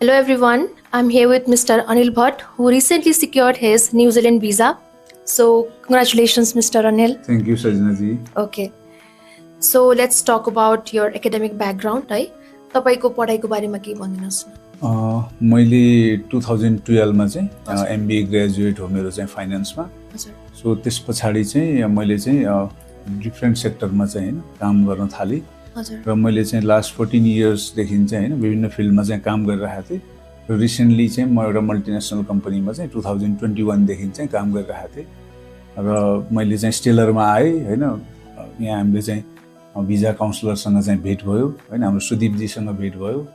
Hello everyone, I'm here with Mr. Anil Bhatt who recently secured his New Zealand visa. So congratulations Mr. Anil. Thank you Sajna ji. Okay. So let's talk about your academic background, है? तपाईको पढाइको बारेमा के भनिदिनुस् न? मैले 2012 मा चाहिँ MBA graduate हो मेरो चाहिँ फाइनान्समा. सो त्यसपछि चाहिँ मैले चाहिँ डिफरेन्ट सेक्टरमा चाहिँ हैन काम गर्न थाले. र मैले चाहिँ लास्ट 14 इयर्स देखि चाहिँ हैन विभिन्न फिल्डमा चाहिँ काम गरिरहेको थिएँ. र रिसेन्टली चाहिँ म एउटा मल्टिनेसनल कम्पनीमा चाहिँ 2021 देखि चाहिँ काम गरिरहेको थिएँ. र मैले चाहिँ स्टेलरमा आए हैन यहाँ हामीले चाहिँ भिजा काउन्सलरसँग चाहिँ भेट भयो हैन हाम्रो सुदीपजीसँग भेट भयो.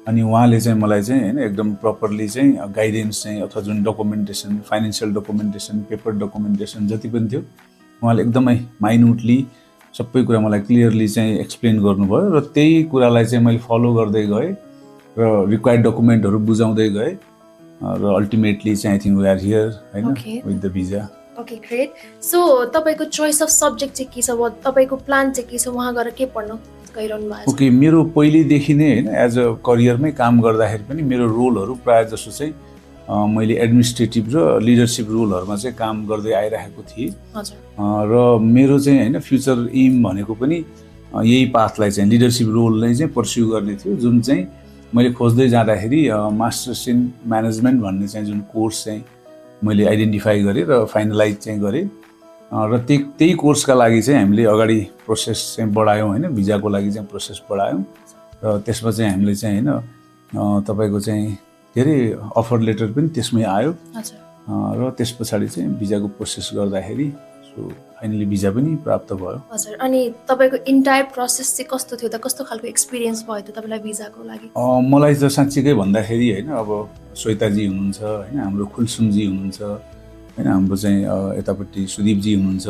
अनि उहाँले चाहिँ मलाई चाहिँ हैन एकदम प्रपरली चाहिँ गाइडेन्स चाहिँ अथवा जुन documentation financial documentation paper documentation जति पनि थियो उहाँले एकदमै माइन्युटली सबै कुरा मलाई क्लियरली चाहिँ एक्सप्लेन गर्नुभयो. र त्यही कुरालाई चाहिँ मैले फलो गर्दै गएँ र रिक्वायर्ड डकुमेन्टहरू बुझाउँदै गएँ र अल्टिमेटली चाहिँ I think we are here हैन with the visa. Okay great. So तपाईको चोइस अफ सब्जेक्ट चाहिँ के छ? तपाईको प्लान चाहिँ के छ? वहाँ गएर के पढ्न गइरहनु भएको छ? ओके मेरो पहिलेदेखि नै हैन एज अ करियरमै काम गर्दाखेरि पनि मेरो रोलहरू प्रायः जसो चाहिँ मैले एडमिनिस्ट्रेटिभ र लिडरसिप रोलहरूमा चाहिँ काम गर्दै आइरहेको थिएँ. र मेरो चाहिँ हैन फ्युचर एम भनेको पनि यही पाथलाई चाहिँ लिडरसिप रोल नै चाहिँ पर्स्यु गर्ने थियो. जुन चाहिँ मैले खोज्दै जाँदाखेरि मास्टर्स इन म्यानेजमेन्ट भन्ने चाहिँ जुन कोर्स चाहिँ मैले आइडेन्टिफाई गरेँ र फाइनलाइज चाहिँ गरेँ. र त्यही कोर्सका लागि चाहिँ हामीले अगाडि प्रोसेस चाहिँ बढायौँ हैन भिजाको लागि चाहिँ प्रोसेस बढायौँ. र त्यसमा चाहिँ हामीले चाहिँ हैन तपाईको चाहिँ के अरे अफर लेटर पनि त्यसमै आयो. र त्यस पछाडि चाहिँ भिजाको प्रोसेस गर्दाखेरि सो फाइनली भिजा पनि प्राप्त भयो. हजुर. अनि तपाईको इन्टायर प्रोसेस चाहिँ कस्तो थियो त? कस्तो खालको एक्सपिरियन्स भयो त तपाईलाई भिजाको लागि? मलाई त साँच्चीकै भन्दाखेरि हैन अब श्वेताजी हुनुहुन्छ हैन हाम्रो खुलसुङजी हुनुहुन्छ हैन हाम्रो चाहिँ यतापट्टि सुदीपजी हुनुहुन्छ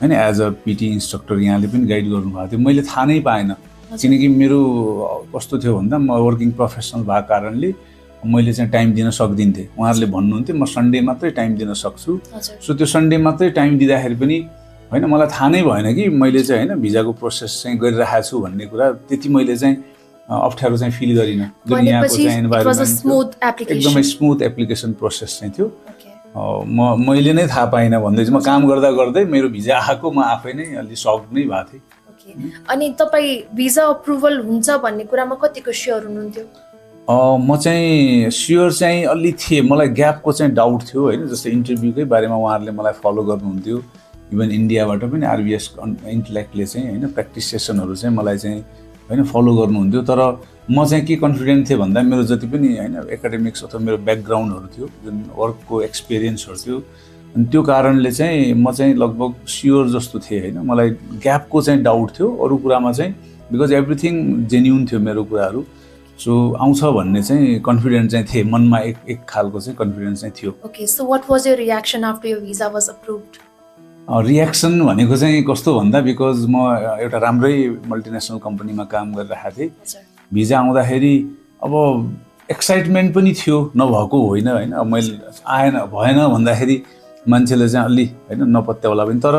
हैन एज अ पीटी इन्स्ट्रक्टर यहाँले पनि गाइड गर्नुभएको थियो. मैले थाहा नै पाएन किनकि मेरो कस्तो थियो भन्दा म वर्किङ प्रोफेसनल भएको कारणले मैले चाहिँ टाइम दिन सक्दिन्थेँ. उहाँहरूले भन्नुहुन्थ्यो म सन्डे मात्रै टाइम दिन सक्छु. सो त्यो सन्डे मात्रै टाइम दिँदाखेरि पनि हैन मलाई थाहा नै भएन कि मैले चाहिँ हैन भिजाको प्रोसेस चाहिँ गरिरहेको छु भन्ने कुरा त्यति मैले चाहिँ अप्ठ्यारो चाहिँ फिल गरिनँ. दुनियाँको चाहिँ इन्भाइरोमेन्ट एकदमै स्मुथ एप्लिकेसन प्रोसेस चाहिँ थियो. मैले नै थाहा पाइनँ भन्दै चाहिँ म काम गर्दा गर्दै मेरो भिजा आएको म आफै नै अलि सक नै भएको थिएँ. अनि तपाईँ भिजा अप्रुभल हुन्छ भन्ने कुरामा कतिको स्योर हुनुहुन्थ्यो? म चाहिँ स्योर चाहिँ अलि थिएँ. मलाई ग्यापको चाहिँ डाउट थियो हैन जस्तै इन्टरभ्यूकै बारेमा उहाँहरूले मलाई फलो गर्नुहुन्थ्यो. इभन इन्डियाबाट पनि आरबिएस इन्टेलेक्टले चाहिँ हैन प्र्याक्टिस सेसनहरू चाहिँ मलाई चाहिँ हैन फलो गर्नुहुन्थ्यो. तर म चाहिँ के कन्फिडेन्ट थिएँ भन्दा मेरो जति पनि हैन एकाडेमिक्स अथवा मेरो ब्याकग्राउन्डहरू थियो जुन वर्कको एक्सपिरियन्सहरू थियो अनि त्यो कारणले चाहिँ म चाहिँ लगभग स्योर जस्तो थिएँ हैन. मलाई ग्यापको चाहिँ डाउट थियो. अरू कुरामा चाहिँ बिकज एभ्रिथिङ जेन्युन थियो मेरो कुराहरू. सो आउँछ भन्ने चाहिँ कन्फिडेन्ट चाहिँ थिए मनमा एक खालको चाहिँ कन्फिडेन्स चाहिँ थियो. Okay so what was your reaction after your visa was approved? Reaction भनेको चाहिँ कस्तो भन्दा बिकज म एउटा राम्रै मल्टिनेसनल कम्पनीमा काम गरिरहेको थिएँ. भिजा आउँदाखेरि अब एक्साइटमेन्ट पनि थियो नभएको होइन हैन. मैले भएन भन्दाखेरि मान्छेले चाहिँ अलि हैन नपत्याउला पनि. तर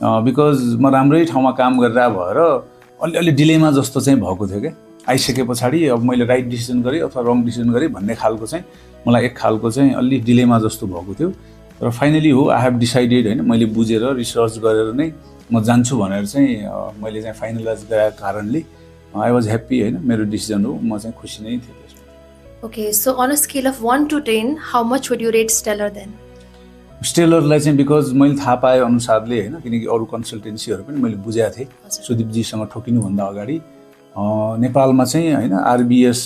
बिकज म राम्रै ठाउँमा काम गरिरहेको भएर अलि डिलेमा जस्तो चाहिँ भएको थियो क्या. आइसके पछाडि अब मैले राइट डिसिजन गरेँ अथवा रङ डिसिजन गरेँ भन्ने खालको चाहिँ मलाई एक खालको चाहिँ अलि डिलेमा जस्तो भएको थियो. र फाइनली हो आई हेभ डिसाइडेड हैन मैले बुझेर रिसर्च गरेर नै म जान्छु भनेर चाहिँ मैले चाहिँ फाइनलाइज गरेको कारणले आई वाज ह्याप्पी हैन मेरो डिसिजन हो. म चाहिँ खुसी नै थिएँ त्यसमा. Okay so on a scale of 1 to 10 how much would you rate Stellar then? स्टेलरलाई चाहिँ बिकज मैले थाहा पाए अनुसारले हैन किनकि अरू कन्सल्टेन्सीहरू पनि मैले बुझेको थिएँ सुदीपजीसँग ठोकिनुभन्दा अगाडि नेपालमा चाहिँ हैन आरबिएस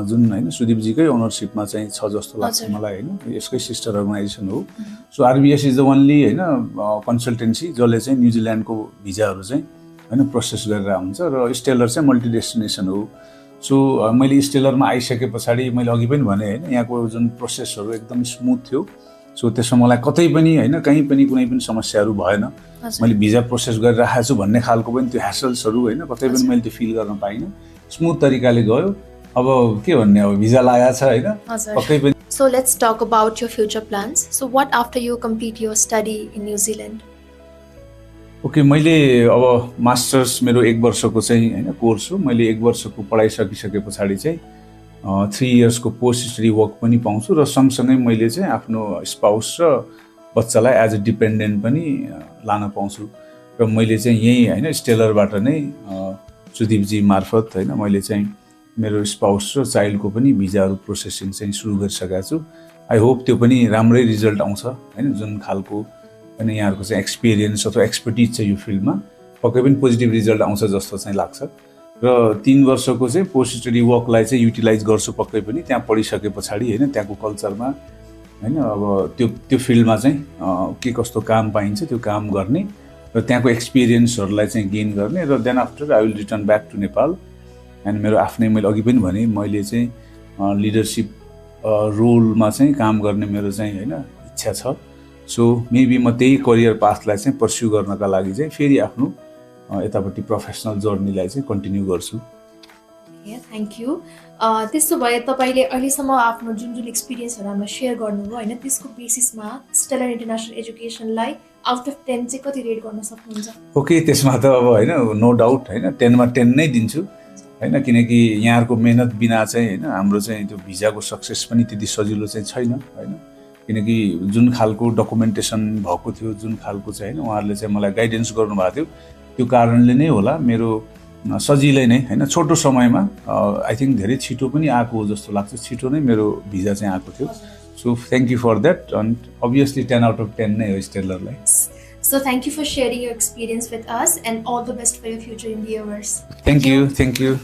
जुन हैन सुदीपजीकै ओनरसिपमा चाहिँ छ जस्तो लाग्छ मलाई हैन. यसकै सिस्टर अर्गनाइजेसन हो. सो आरबिएस इज द ओन्ली हैन कन्सल्टेन्सी जसले चाहिँ न्युजिल्यान्डको भिजाहरू चाहिँ हैन प्रोसेस गरेर हुन्छ. र स्टेलर चाहिँ मल्टी डेस्टिनेसन हो. सो मैले स्टेलरमा आइसके पछाडि मैले अघि पनि भने हैन यहाँको जुन प्रोसेसहरू एकदम स्मुथ थियो. सो त्यसमा मलाई कतै पनि हैन कहीँ पनि कुनै पनि समस्याहरू भएन. मैले भिजा प्रोसेस गरिरहेको छु भन्ने खालको पनि त्यो ह्यासल्सहरू हैन कतै पनि मैले त्यो फिल गर्न पाइनँ. स्मुथ तरिकाले गयो. अब के भन्ने अब भिजा लागेको छ हैन पक्कै पनि. So let's talk about your future plans. So what after you complete your study in New Zealand? Okay मैले अब मास्टर्स मेरो 1 वर्षको चाहिँ हैन कोर्स हो. मैले 1 वर्षको पढाइ सकिसके पछाडि चाहिँ 3 इयर्सको पोस्ट स्टडी वर्क पनि पाउँछु र सँगसँगै मैले चाहिँ आफ्नो स्पाउस र बच्चालाई एज अ डिपेन्डेन्ट पनि लान पाउँछु र मैले चाहिँ यही होइन स्टेलरबाट नै सुदीपजी मार्फत होइन मैले चाहिँ मेरो स्पाउस र चाइल्डको पनि भिजाहरू प्रोसेसिङ चाहिँ सुरु गरिसकेको छु। आई होप त्यो पनि राम्रै रिजल्ट आउँछ होइन, जुन खालको होइन यहाँहरूको चाहिँ एक्सपिरियन्स अथवा एक्सपर्टिज छ यो फिल्डमा पक्कै पनि पोजिटिभ रिजल्ट आउँछ जस्तो चाहिँ लाग्छ र 3 वर्षको चाहिँ पोस्ट स्टडी वर्कलाई चाहिँ युटिलाइज गर्छु पक्कै पनि त्यहाँ पढिसके पछाडि होइन, त्यहाँको कल्चरमा होइन अब त्यो फिल्डमा चाहिँ के कस्तो काम पाइन्छ त्यो काम गर्ने र त्यहाँको एक्सपिरियन्सहरूलाई चाहिँ गेन गर्ने र then after I will return back to Nepal and मेरो आफ्नै मैले अघि पनि भने मैले चाहिँ लिडरसिप रोलमा चाहिँ काम गर्ने मेरो चाहिँ होइन इच्छा छ। सो मेबी म त्यही करियर पाथलाई चाहिँ पर्स्यु गर्नका लागि चाहिँ फेरि आफ्नो यतापट्टि प्रोफेसनल जर्नीलाई चाहिँ कन्टिन्यू गर्छु। Thank you. त्यसो भए तपाईँले अहिलेसम्म आफ्नो जुन जुन एक्सपिरियन्सहरू हामीलाई सेयर गर्नुभयो होइन, त्यसको बेसिसमा स्टेलर इन्टरनेसनल एजुकेसनलाई आउट अफ 10 चाहिँ कति रेट गर्न सक्नुहुन्छ? ओके, त्यसमा त अब होइन नो डाउट होइन 10 मा 10 नै दिन्छु होइन, किनकि यहाँहरूको मेहनत बिना चाहिँ होइन हाम्रो चाहिँ त्यो भिजाको सक्सेस पनि त्यति सजिलो चाहिँ छैन होइन, किनकि जुन खालको डकुमेन्टेसन भएको थियो जुन खालको चाहिँ होइन उहाँहरूले चाहिँ मलाई गाइडेन्स गर्नुभएको थियो त्यो कारणले नै होला मेरो सजिलै नै होइन छोटो समयमा आई थिङ्क धेरै छिटो पनि आएको हो जस्तो लाग्छ, छिटो नै मेरो भिजा चाहिँ आएको थियो। So thank you for that and obviously 10 out of 10 नै हो स्टेलरलाई। So thank you for sharing your experience with us and all the best for your future endeavors. Thank you.